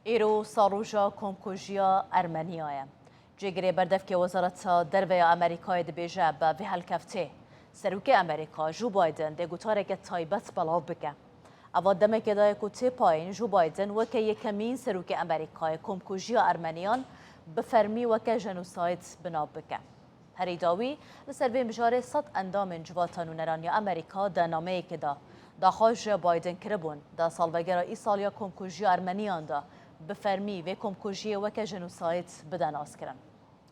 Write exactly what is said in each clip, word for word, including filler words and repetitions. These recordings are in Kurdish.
Îro sal roja komkujiya Ermeniya ye. Cêgirê berdevkê Wezareta Derve ya Amerîkayê dibêje, bi vê helkeftê Serokê Amerîka Joe Biden dê gotareke taybet belav bike. Eva demekê daye ku tê payîn Joe Biden weke yekemîn Serokê Amerîkayê komkujiya Ermeniyan bi fermî weke jenosayd bi nav bike. Herî dawî, li ser vê mijarê sed endamên Civata Nûneran ya Amerîka di nameyekê de daxwaz ji Biden kiribûn, di salvegera îsal ya komkujiya Ermeniyan de bi fermî vê komkujiyê weke jenosayd bide naskirin.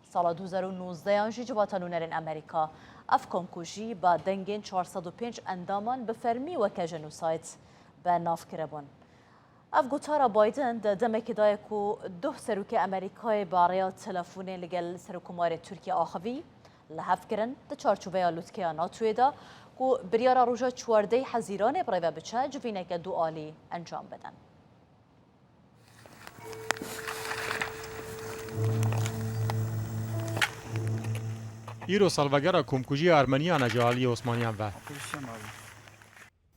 Sala du hezar û nozdehan jî Civata Nûnerên Amerîka ev komkujî bi dengên çar sed û pênc endaman bi fermî weke jenosayd bi nav kiribûn. Ev gotara Biden di demekê de ye ku duh serokê Amerîkayê bi rêya telefonê li gel Serokkomarê Tirkiyê axivî, li hev kirin di çarçoveya lûtkeya NATOyê de ku biryara roja çardehê Hezîranê bi rê ve biçe civîneke dualî encam bidin. Îro salvegera komkujiya Ermeniyan e ji aliyê Osmaniyan ve.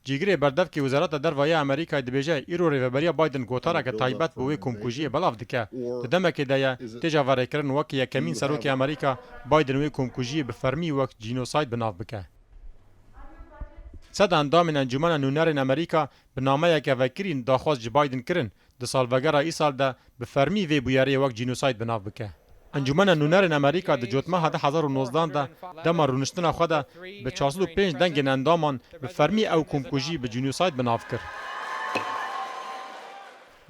Cîgirê berdevkê Wezareta Derve ya Amerîkayê dibêje, îro Rêveberiya Biden gotareke taybet bi wê komkujiyê belav dike. Di demekê de ye, tê javerêkirin wekî yekemîn serokê Amerîka, Biden wê komkujiyê bi fermî wek cînosayd bi nav bike. Sed endamên Encûmena Nûnerên Amerîka bi nameyeke vekirî daxwaz ji Biden kirin, di salvegera îsal de bi fermî vê bûyerê wek cînosayd bi nav bike. Encûmena Nûnerên Amerîka di cotmeha du hezar û nozdehan de dema rûniştina xwe de bi çar sed û pênc dengên endaman bi fermî ew komkujî bi cînosayd bi nav kir.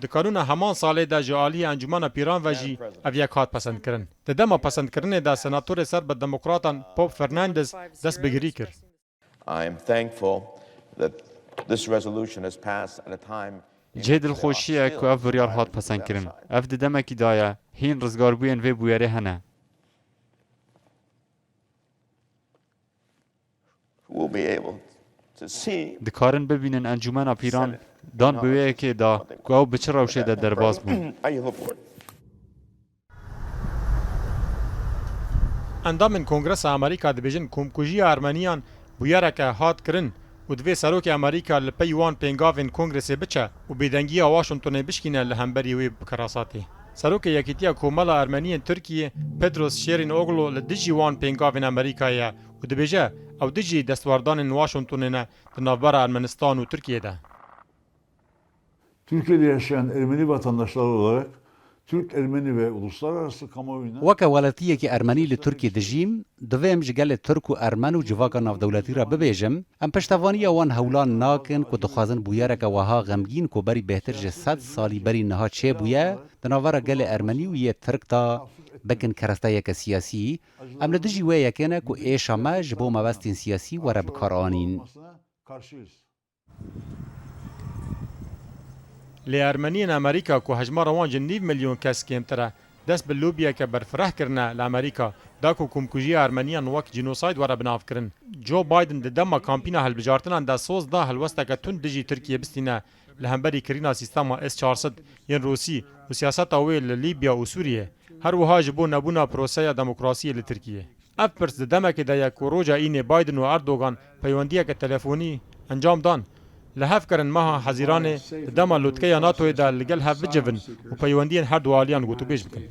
Di kanûna heman salê de ji aliyê Encûmena Pîran ve jî ev yek hat pesendkirin. Di dema pesendkirinê de senatorê ser bi demokratan Bob Fernandes dest bi girî kir. I am thankful that this resolution has passed at a time in Cihê dilxweşî ye ku ev biryar hat pesendkirin. Ev di demekî de ye, hîn rizgarbûyên vê bûyerê hene. We'll be able to see Dikarin bibînin Encûmena Pîran dan bi wê yekê da ku ew bi çi rewşê de derbas bûn. Are you looking for? Endamên Kongresa Amerîka dibêjin komkujiya Ermeniyan bûyereke hat kirin û divê serokê Amerîka li pey wan pêngavên Kongresê biçe û bêdengiya Washingtonê bişkîne li hemberî wê bi kerasatê. Serokê Yekîtiya Komela Ermeniyên Tirkiyê Petros Şêrînoglu li dijî wan pêngavên Amerîkayê ye û dibêje, ew dijî destwerdanên Washingtonê ne di navbera Ermenistan û Tirkiyê de. Türkiye'de yaşayan Ermeni vatandaşları olarak Türk, Ermeni ve uluslararası kamuoyuna Weke welatiyekî ermenî li Tirkiyê dijîm, divê em ji gelê Tirk û Ermen û civaka navdewletî re bibêjim, em piştevaniya wan hewlan nakin ku dixwazin bûyereke wiha xemgîn ku berî bêhtir ji sed salî berî niha çêbûye, di navbera gelê ermenî û yê Tirk de bikin keresteyeke siyasî. Em li dijî wê yekê ne ku êşa me ji bo mebestên siyasî were bikaranîn. Karşıyız. Lê Ermeniyên Amerîka ku hejmara wan ji nîv milyon kes kêmtir e, dest bi lobiyeke berfireh kirine li Amerîka da ku komkujiya Ermeniyan wek cînosayd were binavkirin. Joe Biden di dema kampîna hilbijartinan de soz da helwesteke tund dijî Tirkiyê bistîne li hemberî kirîna sîstema S çar sed yên Rûsî û siyaseta wê li Lîbya û Sûriyê, her wiha ji bo nebûna proseya demokrasiyê li Tirkiyê. Ev pirs di demekê de ye ku roja înê Biden û Erdogan peywendiyeke telefonî encam dan, li hev kirin meha Hezîranê di dema lotkeya NATOyê de li gel hev bicivin û peywendiyên her du aliyan gotûbêj bikin.